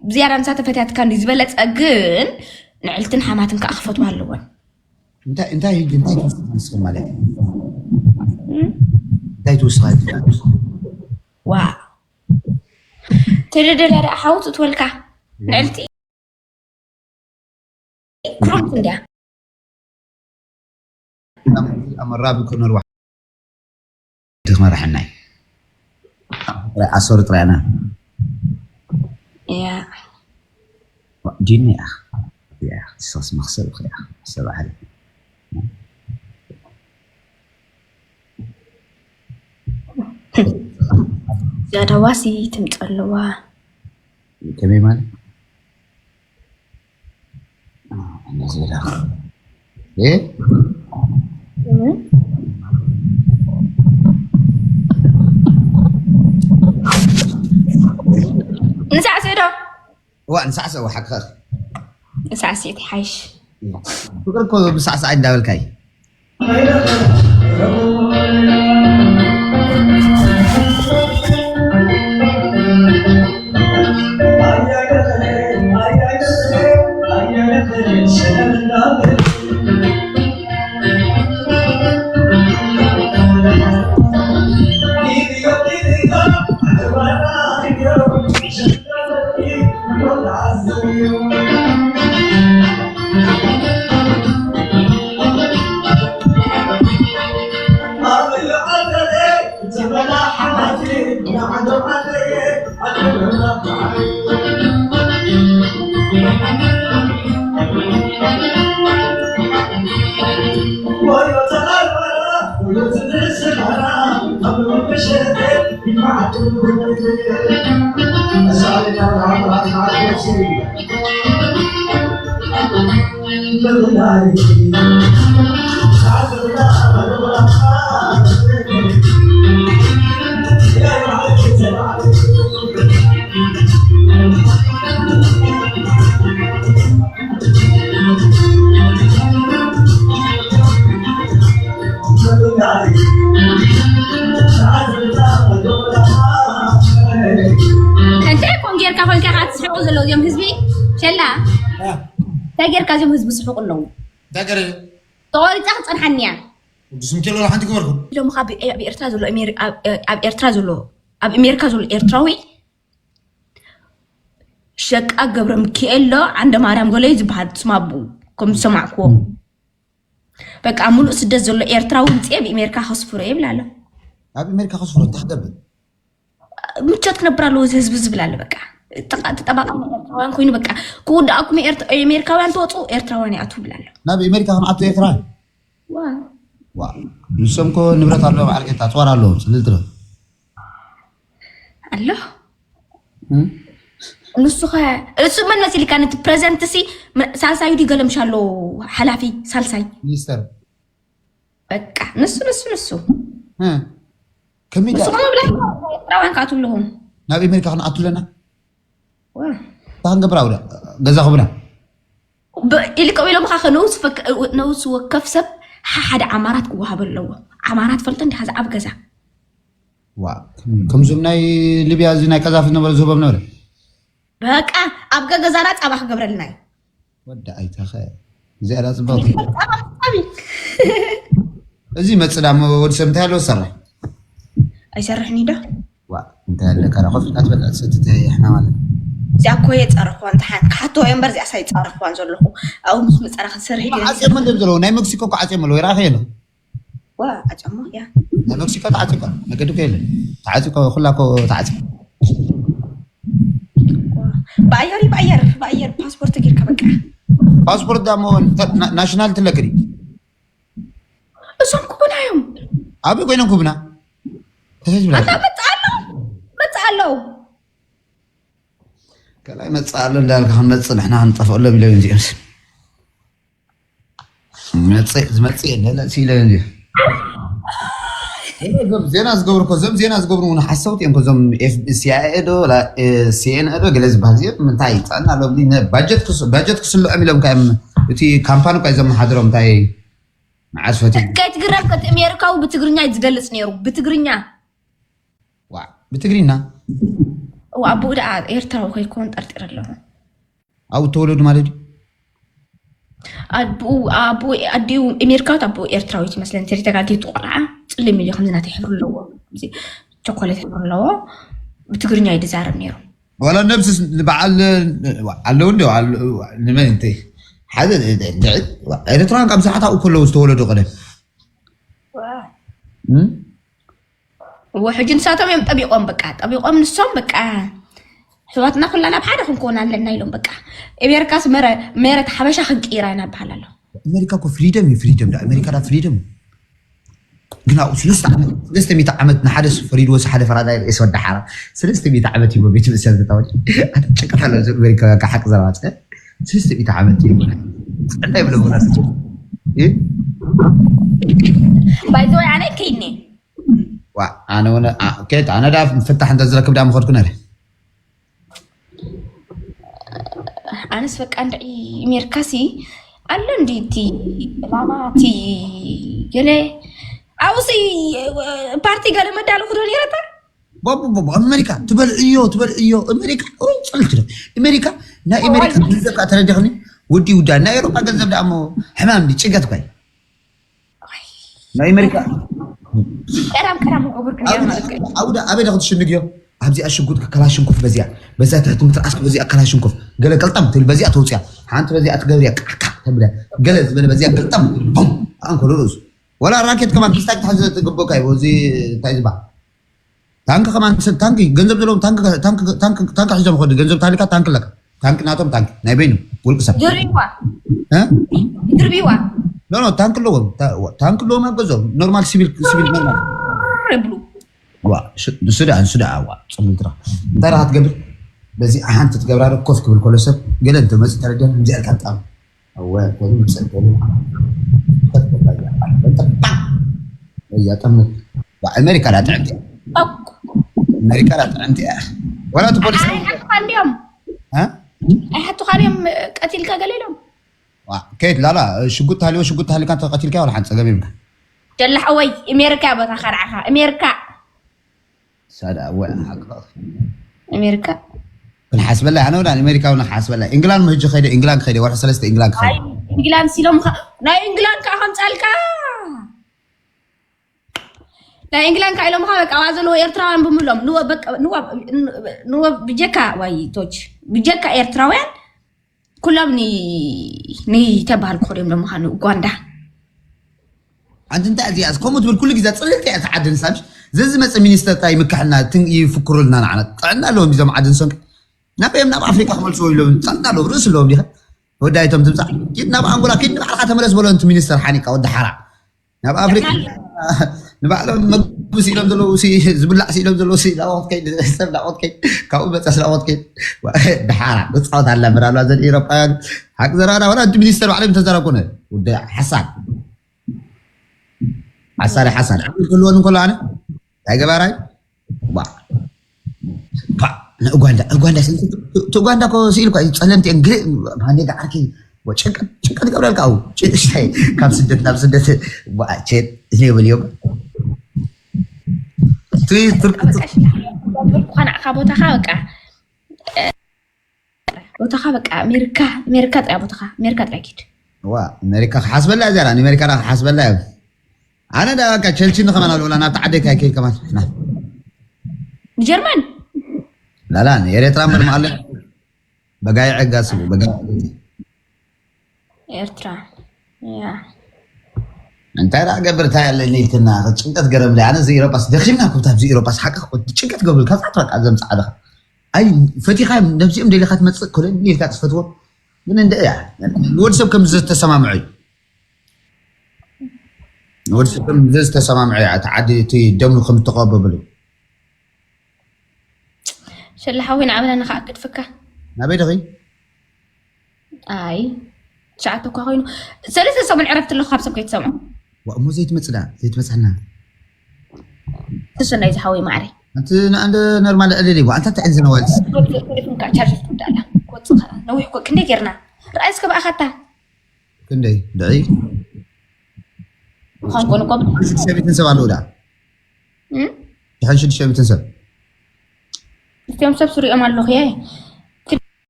ብዝያዳ ንሳ ተፈትያትካ እንዲ ዝበለጸ፣ ግን ንዕልትን ሓማትን ከዓ ክፈትዋ ኣለወን። እንታይ እንታይ ህጂ እንታይ ትውስኻ ንስኻ ማለት እዩ? እም? እንታይ ትውስኻ ህጂ? ዋ፣ ተደደለ ደኣ ሓውት እትወልካ ንዕልቲ ክሮት እንድያ። ኣመራቢ ኮነር ዋ- ትመርሐናይ። ጥራይ ኣሰሩ ጥራይና። እያ። ዲኒ እያ። እያ። ሰስ መኽሰብ እያ። ሰብ ዓሪ። ዝያዳ ዋሲ ትምጸለዋ። ከመይ ማለት? እንደዚህ ይላል። እ? ንሳዕስዒ ዶ? እዋ፣ ንሳዕስዒ፣ እዋ፣ ሓቅኻ። ንሳዕስዒት ይሓይሽ። ፍቅሪ እኮ ብሳዕሳዕ እንዳበልካይ። እንታይ ኮን ጌርካ ኮንካ ኢኻ ትስሕቁ ዘለዉ እዚኦም ህዝቢ? ሸላ፣ እንታይ ጌርካ እዚኦም ህዝቢ ዝስሕቁ ኣለዉ? እንታይ ገረ? ተቖሪጻ ክጸንሓኒ እያ። ቅዱስ ሚካኤል ወላ ሓንቲ ግበርኩም። ኢሎም ካብ ኣብ ኤርትራ ዘሎ ኣሜሪ-፣ ኣብ፣ ኣብ ኤርትራ ዘሎ፣ ኣብ ኣሜሪካ ዘሎ ኤርትራዊ ሸቃ ገብረ ሚካኤል ዶ ዓንደ ማርያም ገለ እዩ ዝበሃል ስም ኣቦኡ፣ ከም ዝሰማዕክዎ። በቃ፣ ሙሉእ ስደት ዘሎ ኤርትራዊ ምጽኤ ብኣሜሪካ ከስፍሮ ይብል ኣሎ። ኣብ ኣሜሪካ ከስፍሮ እንታይ ክገብር? ምቾት ክነብር ኣለዎ እዚ ህዝቢ ዝብል ኣሎ። በቃ፣ ተቓ-፣ ተጠባቓ ኤርትራውያን ኮይኑ፣ በቃ፣ ክውድኣኩም ኤርት-፣ ኣሜሪካውያን ትወጹ፣ ኤርትራውያን ይኣትዉ ይብል ኣሎ። ናብ ኣሜሪካ ክንኣቱ ኤርትራውያን? ዋ። ዋ። ንሶም እኮ ንብረት ኣለዎም፣ ዓርኬታ፣ ኣጽዋር ኣለዎም፣ ጽልል ትበል። ኣሎ። እም? ንሱ ኸ፣ እሱ መን መሲልካ ነቲ ፕሬዘንት ሲ፣ መ-፣ ሳልሳዩ ድዩ ገለምሻሎ ሓላፊ ሳልሳይ? ሚኒስተር። በቃ፣ ንሱ፣ ንሱ፣ ንሱ። እ። ከመይ ንሱ ደኣ? ከመይ ብላ ኤርትራውያን ክኣትዉ ኣለዎም። ናብ ኣሜሪካ ክንኣቱ ኣለና? ዋ። እንታይ ክንገብር ኣብዳ? ገዛ ክብና? ብ-፣ ኢልቀው ኢሎም ኻኸ ነውስ ፈክ-፣ ነውስ ወከፍ ሰብ ሓ-፣ ሓደ ዓማራት ክወሃብ ኣለዎ። ዓማራት ፈልጦ እንዲኻ ዝዓብ ገዛ። ዋ፣ ከምዞም ናይ ሊብያ እዚ ናይ ቀዛፊ ዝነበረ ዝህቦም ነበረ። በቃ፣ ኣብ ገገዛና ጻባ ክገብረልና እዩ። ወዲ ኣይተኸ፣ እዚኣ ዳ ጽብቕቲ። ጻባ ክጻቢ። እዚ መጽእ ዳሞ ወዲ ሰብ እንታይ ኣለዎ ዝሰርሕ? ኣይሰርሕን እዩ ዶ? ዋ፣ እንታይ ኣለካ ዳ? ኮፍ ኢልካ ትበልዕ ትሰቲ እንታይ ይሕና ማለት? እዚኣ እኮ የጻረኽዋን፣ ተሓን ክሓቶ እየ እምበር እዚኣስ ኣይጻረኽዋን ዘለኹ። ኣብኡ ምስ መጻና ክንሰርሕ ዲና ዓጽዮሞ እንድዮም ዘለዉ፣ ናይ መክሲኮ እኮ ዓጽዮሞ ኣለዉ፣ ይረኣኸ የለ? ዋ፣ ዓጽዮሞ፣ ያ። ናይ መክሲኮ ተዓጽዩ እኮ፣ መገዲ እኮ የለን። ተዓጽዩ እኮ፣ ኩላ እኮ ተዓጽዩ። ዋ፣ ብኣየር እዩ፣ ብኣየር፣ ብኣየር ፓስፖርት ጌርካ በቃ። ፓስፖርት ዳሞ፣ ተ-፣ ና-፣ ናሽናል ትለክሪ። እሶም ክቡና እዮም። ኣበይ ኮይኖም ክቡና? ተሰጅ ብላ። ኣታ መጽእ ኣሎ፣ መጽእ ኣሎ። ከላይ መጽእ ኣሎ እንዳልካ ክንመጽእ ንሕና ክንጠፍኣሎም ኢሎም እዮም እዚኦምስ። መጽእ፣ ዝመጽእ የለ፣ ለእሲ ኢለ እንጂ። እዞም ዜና ዝገብሩ እኮ፣ እዞም ዜና ዝገብሩ እውን ሓሰውቲ እዮም እኮ፣ እዞም ኤፍ ቢ፣ ሲ ኣይ ኤ ዶ፣ ላ-፣ እ፣ ሲ ኤን ኤ ዶ፣ ገለ ዝበሃል እዚኦም እንታይ ይጸና ኣሎ? ብሊ-፣ ነ-፣ ባጀት ክስ-፣ ባጀት ክስልዖም ኢሎም እኮ እዮም። እቲ ካምፓኒ እኮ እዮም ዘመሓድሮም፣ እንታይ መዓስ ፈትዮም? ከይትግረም፣ እቲ ኣሜሪካዊ ብትግርኛ እዩ ዝገልጽ ነይሩ፣ ብትግርኛ። ዋ፣ ብትግርኛ? ኣቦኡ ደኣ ኤርትራዊ ከይኮን ጠርጢረ ኣለኹ። ኣብኡ ተወለዱ ማለት እዩ። ኣቦኡ ኣቦኡ ኣዲኡ ኣሜሪካዊት ኣቦኡ ኤርትራዊት ይመስለኒ። ተሪተጋጊቱ ቆልዓ ጽልም ኢሉ ከምዚ ናተይ ሕብሪ ኣለዎ። ከምዚ ቸኮሌት ሕብሪ ኣለዎ። ብትግርኛ እዩ ዝዛረብ ነይሩ። ዋላ ነብስስ ንበዓል ኣለዉ እንዲ ንመን እንተ ሓደ ኤርትራውያን ካብ ብዙሓት ኣብኡ ከለዉ ዝተወለዱ ቀደም እዎ ሕጂ ንሳቶም እዮም ጠቢቆም በቃ ጠቢቆም ንሶም በቃ ኣሕዋትና ኩላ ናብ ሓደ ክንከውን ኣለና ኢሎም በቃ። ኤሜሪካስ መረ- መሬት ሓበሻ ክንቅይራ ኢና በሃል ኣሎ። ኣሜሪካ እኮ ፍሪደም እዩ። ፍሪደም ዳ ኣሜሪካ ዳ ፍሪደም ግን ኣብኡ ሰለስተ ዓመት ሰለስተ ሚእቲ ዓመት ንሓደ ፈሪድዎ ዝሓለፈ ራዳ ርእስ ወዲ ሓራ ሰለስተ ሚእቲ ዓመት እዩ ቤት ምእሰር ዝታወጅ። ጭቅት ኣሎ እዚ ኣሜሪካ ካብ ሓቂ ዘረባፀ ሰለስተ ሚእቲ ዓመት እዩ። እንታይ ብለ ወላ ባይዘወይ ኣነ ከይድኒ ዋ ኣነ ወነ አ- ኬት ኣነ ዳ ፍታሕ እንተ ዝረክብ ዳ ምኸድኩ ነረ። ኣነስ በቃ እንድዒ ሜርካሲ ኣሎ እንዲ እቲ ዕላማ እቲ ገለ ኣብኡሲ ፓርቲ ገለ መዳለኹ ዶ ነይረታ ቦቦቦቦ ኣሜሪካ ትበልዕዮ ትበልዕዮ ኣሜሪካ ኦይ፣ ጸልቲ ዶ ኣሜሪካ ናይ ኣሜሪካ ገንዘብ ከዓ ተረዲኽኒ ውዲ ውዳ ናይ ኤሮፓ ገንዘብ ደኣ እሞ ሕማም ዲ ጭገት ኳይ ናይ ኣሜሪካ ቀዳም ቀዳም ክቡር ግን ኣውዳ ኣበይ ዳ ክትሽንግዮ ኣብዚኣ ሽጉጥ ከላሽንኮፍ በዚኣ በዛ ትሕቲ ምትርኣስ በዚኣ ከላሽንኮፍ ገለ ቀልጠም ትብል በዚኣ ተውፅያ ሓንቲ በዚኣ ትገብርያ ቃዕቃዕ ተብለ ገለ ዝበለ በዚኣ ቀልጠም ቦም ኣንኮሎ ርእሱ ወላ ራኬት ከማን ክስታይ ክትሕዝ ትግብእካ እዩ እዚ እንታይ ዝበሃል ታንክ ከማን ሰብ ታንክ ገንዘብ ዘለዎም ታንክ ታንክ ታንክ ታንክ ሒዞም ኸዱ ገንዘብ ታሊካ ታንክ ኣለካ ታንክ ናቶም ታንክ ናይ በይኑ ውልቅ ሰብ ድርቢዋ እ? ድርቢዋ ኖ ኖ ታንክ ኣለዎም ታ- ታንክ ኣለዎም ኣብ ገዝኦም ኖርማል ሲቪል ሲቪል ኖርማል ይብሉ ዋ ሽ- ንሱ ደኣ ንሱ ደኣ ዋ ጽምልትራ እንታይ ደኣ ክትገብር በዚ ሓንቲ ትገብራ ዶ ኮፍ ክብል ከሎ ሰብ ገለ እንተመጽእ ተረድያ ከምዚኣ ኢልካ ምጣም ኣወ ኮኑ ምሰል ኮኑ እያ ጠምት ኣሜሪካ ዳ ጥዕምቲ ኣሜሪካ ዳ ጥዕምቲ እያ ወላ እቲ ፖሊስ ኣይሓቱኻ እንዲዮም እ? ኣይሓቱኻ ድዮም ቀቲልካ ገለ ኢሎም ዋ፣ ከይት ላላ ሽጉጥ ታልዮ ሽጉጥ ታልካ ተቀቲልካ ወላ ሓንቲ ጸገም ይብልካ ጀላሕ ወይ ኣሜሪካ ቦታኻ ንዓኻ ኣሜሪካ ሳዳ ወ ሓቅቕ ኣሜሪካ ክንሓስበላ ኣነ ወላ ኣሜሪካ እውን ክሓስበላ ኢንግላንድ ምህጂ ከይደ ኢንግላንድ ከይደ ወርሒ ሰለስተ ኢንግላንድ ከይደ ኢንግላንድ ሲሎም ከ- ናይ ኢንግላንድ ከዓ ከምፃልካ ናይ ኢንግላንድ ከዓ ኢሎም ከዓ በቃ ዋ ዘለዎ ኤርትራውያን ብምሎም ንወ በቃ ንወ ንወ ብጀካ ዋይቶች ብጀካ ኤርትራውያን ኩሎም ኒ ኒ ተባህል ክኾድዮም ዶ ምዃኑ ኡጋንዳ ኣንቲ እንታይ እዚኣ ከምኡ ትብል ኩሉ ግዜ ፅልልቲ እያ ትዓዲ ንሳምሽ ዘዝመፀ ሚኒስተር ታይ ምክሕና ይፍክሩልና ንዓና ጥዕና ኣለዎም እዞም ዓዲ ንሶም ናበዮም ናብ ኣፍሪካ ክመልስዎ ኢሎም ጥዕና ኣለዎም ርእሲ ኣለዎም ዲኻ ወዳይቶም ትምፃእ ኪድ ናብ ኣንጎላ ኪድ ንባዕልካ ተመለስ በሎ ንቲ ሚኒስተር ሓኒቃ ወዲ ሓራ ናብ ኣፍሪቃ ንባዕሎም መግቢ ስኢሎም ዘለዉ ዝብላዕ ስኢሎም ዘለዉ ናቆት ከይድ ሰብ ናቆት ከይድ ካብኡ መፀስ ናቆት ከይድ ድሓራ ንፃወት ኣላ ምናልባት ዘን ኤሮጳውያን ሓቂ ዘረባና ወላ እቲ ሚኒስተር ባዕሎም ተዘረብ ኮነ ወዲ ሓሳድ ሓሳድ ሓሳድ ዕብል ክህልወን እንከሎ ኣነ እንታይ ገባራይ ኡጋንዳ ኡጋንዳ ኡጋንዳ እኮ ስኢል እኳ ጸለምቲ እየን ግእ ማንዴጋ ዓርኪ ጭንቀት ጭንቀት ይገብረልካ ኣው ሽታይ ካብ ስደት ናብ ስደት ቼት ይብል እዮም ኳናዕካ ቦታኻ በቃ ቦታኻ በቃ ኣሜሪካ ኣሜሪካ ጥራይ ቦታኻ ኣሜሪካ ጥራይ ኪድ ዋ ኣሜሪካ ክሓስበላ እያ ዘራ ንኣሜሪካ ክሓስበላ እዮም ኣነ ዳ በቃ ቸልሲ ንኸማን ኣለውላ ናብቲ ዓደይ ካይከይድ ከማን ንጀርመን ላላ ንኤርትራ ምርም ኣለ በጋይ ዕጋ ስቡ በጋይ ኤርትራ እንታይ ደኣ ገብር እንታይ ኣለኒ ኢልክና ጭንቀት ገረምለ ኣነ እዚ ኤሮጳስ ደኺምና ኩብታ ኣብዚ ኤሮጳስ ሓቂ ጭንቀት ገብርልካ ፃት በቃ ዘምፃ ዓለኻ ኣይ ፈቲኻ ነብዚኦም ደሊኻ ትመፅእ ኮለ ኢልካ ትፈትዎ ግን እንደ እያ ንወዲ ሰብ ከም ዝተሰማምዖ እዩ ንወዲ ሰብ ከም ዝተሰማምዖ እያ እቲ ዓዲ እቲ ደሙ ከም ዝተቀበብሉ ሸላ ሓወይ ንዓበና ንኸኣ ክድፍካ ናበይ ደኺ ኣይ ትሽዓተ እኳ ኮይኑ ሰለስተ ሰሙን ዕረፍቲ ኣለኹ ካብ ሰብ ከይትሰምዖ እሞ ዘይትመፅእ ዳ ዘይትመፅሕና ትሰናይ ዝሓወይ ማዕረ ኣንቲ ንኣንደ ነርማል ዕልል ይዋ ኣንታ ትዕንዝነ ዋልስ ቴሌፎን ከዓ ቻርጀር ትወዳላ ክወፅእ ከዓ ነዊሕ እኮ ክንደይ ጌርና ረኣይ እስከ ብኣኻታ ክንደይ ድዒ ምዃን ኮነ እኮ ሽዱሽተ ሚእትን ሰብ ኣለዉ ዳ ድሕን ሽዱሽተ ሚእትን ሰብ እዚኦም ሰብ ስሪኦም ኣለኹ እየ።